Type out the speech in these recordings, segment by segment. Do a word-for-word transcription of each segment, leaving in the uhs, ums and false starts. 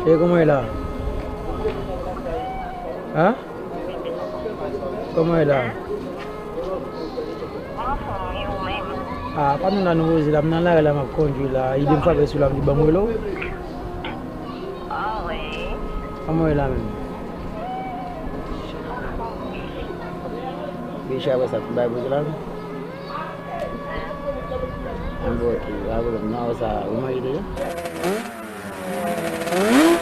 E kòman w ye la? Hein? Kòman w ye la? Ah, pa nou la nou poze la, m nan lari la m ap kondui la. Ide m frape sou la, m di ban m rele w. Kòman w ye la menm? Bicha wè sa, pou bay poze la menm. An bon, ok, pa pwoblèm, nan wè sa, ou manje deja? Oh!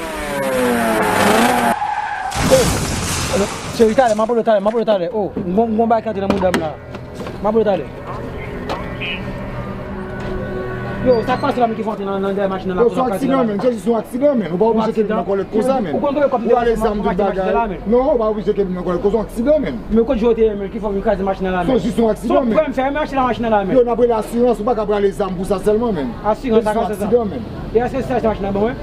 Cheri, talè, m ap rele w talè, m ap rele w talè. Oh, m gon, m gon bagay ki antre nan mouda m la. M ap rele w talè. Yo, sa k pase la, men ki fè w antre nan, nan dèyè machin nan la? Yo, se yon aksidan, men. Se jis yon aksidan, men. Ou pa oblije kenbe m nan kòlèt konsa, men. Ou konn konbyen kòb m depanse pou m achte machin nan la, men? Non, ou pa oblije kenbe m nan kòlèt konsa, se yon aksidan, men. Men kote Joe te ye, men, ki fè w vin kraze machin nan la, men? Se jis yon aksidan, men. Se yon prè m fè, men achte la machin nan la, men. Yo, n ap rele asirans, ou pa ka pran lezam pou sa sèlman, men. Asirans, sa ka fè sa.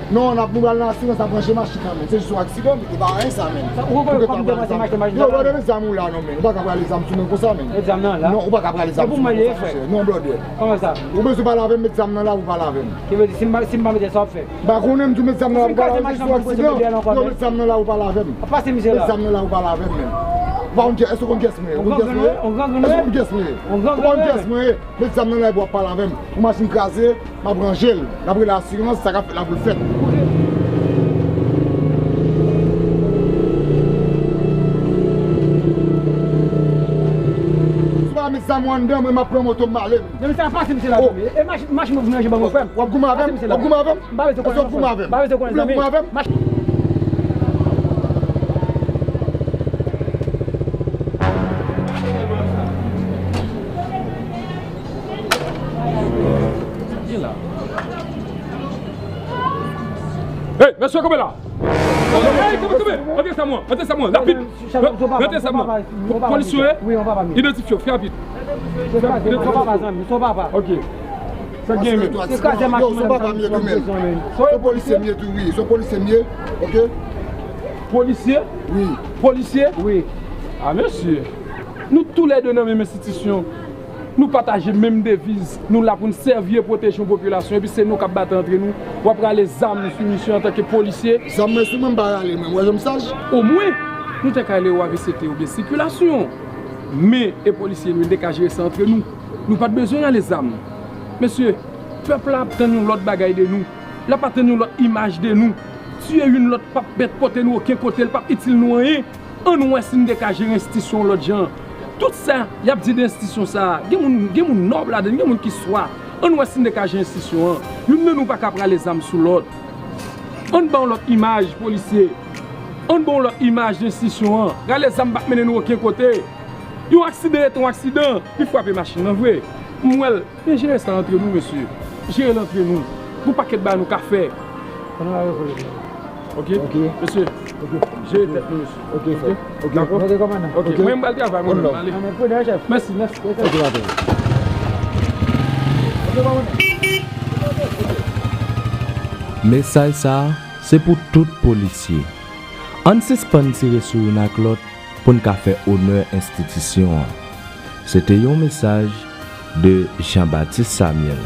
Non, n ap, nou pral nan asirans, n ap ranche machin nan, men. Se jis yon aksidan, men. E pa anyen sa, men. Ou konn kòm m te panse m achte machin nan la. Yo, brother, met zam ou la, non, men. Ou pa ka prale zam sou mwen konsa, men. Met zam nan la. Non, ou pa ka prale zam sou mwen konsa, frè. Non, brother. Kòman sa? Ou bezwen pale avè m, met zam nan la, ou pale avè m. Ki vle di, si m pa, si m pa mete sa w ap fè? M pa konnen, m di w met zam nan la, ou pale avè m. Yo, met zam nan la, ou pale avè m. Pase misye la. Met zam nan la, ou pale avè m, men. Ou pa konn kiyès, èske w konn kiyès mwen ye? Ou konn kiyès mwen ye? Èske w konn kiyès mwen ye? Ou konn kiyès mwen ye? Met zam nan la epi w ap pale avè m. Yon machin kraze, m ap ranje l. N ap rele asirans, sa k ap fèt la pou l fèt. Si w pa met zam ou anndan, mwen m ap pran moto m ale. Non, men sa pase misye la, non, men. E machin, machin mwen vin ranje ban mwen, frè m. W ap goumen avè m? W ap goumen avè m? M pa bezwen konnen sa, men. Èske w ap goumen avè m? M pa bezwen konnen sa, men. Ou vle goumen avè m? Machin. Hey, mesye, kanpe la! Hey, kanpe, kanpe! Rantre sa mwen, rantre sa mwen, rapid! Rantre sa mwen! Polisye, idantifye w, fè rapid. Fè rapid, idantifye w. Ok. Sa k gen menm? Se kraze machin nan. Yo, se papa m ye tou, men. Se polisye m ye tou, wi. Se polisye m ye, ok? Polisye? Wi. Polisye? Wi. Ah, mesye. Nou toulède nan menm enstitisyon. Nou pataje menm deviz. Nou la pou n sèvi e pwoteje yon popilasyon. Epi se nou k ap batay antre nou. W ap rale zam sou misye antanke polisye. Zam mwen sou mwen, m pa rale, mwen. W wè jan m saj? Omwen, nou te ka rele yo A V C T oubyen sikilasyon. Men, e polisye nou, nou te ka jere sa antre nou. Nou pa t bezwen rale zam. Mesye, pèp la ap tann yon lòt bagay de nou. L ap atann yon lòt imaj de nou. Tiye youn lòt p ap mèt pote nou okenn kote, l p ap itil nou anyen. Ann wè si n te ka jere enstitisyon yon lòt jan. Tout sa y ap di de enstitisyon sa a, gen moun, gen moun nòb ladan l, gen moun ki swa. Ann wè si n te ka jere enstitisyon an. Youn nan nou pa ka prale zam sou lòt. Ann ba yon lòt imaj, polisye. Ann ba yon lòt imaj de enstitisyon an. Rale zam p ap mennen nou okenn kote. Yon aksidan rete yon aksidan. Li frape machin nan vre. M wè l. Men jere sa antre nou, mesye. Jere l antre nou. Gon pakèt bagay nou ka fè. Ann ale pou li. Ok? Ok. Mesye. Ok. Jere tèt nou, mesye. Ok, frè. Ok. Dakò? Ok, kòmandan. Ok. Mwen, m pral travay, mwen menm. Ale. Ann, pran chèf. Mèsi, mèsi. Ok, patwon. Ok, kòmandan. Mesaj sa a, se pou tout polisye. Ann sispann tire sou youn ak lòt pou n ka fè onè enstitisyon an. Se te yon mesaj de Jean Baptiste Samuel.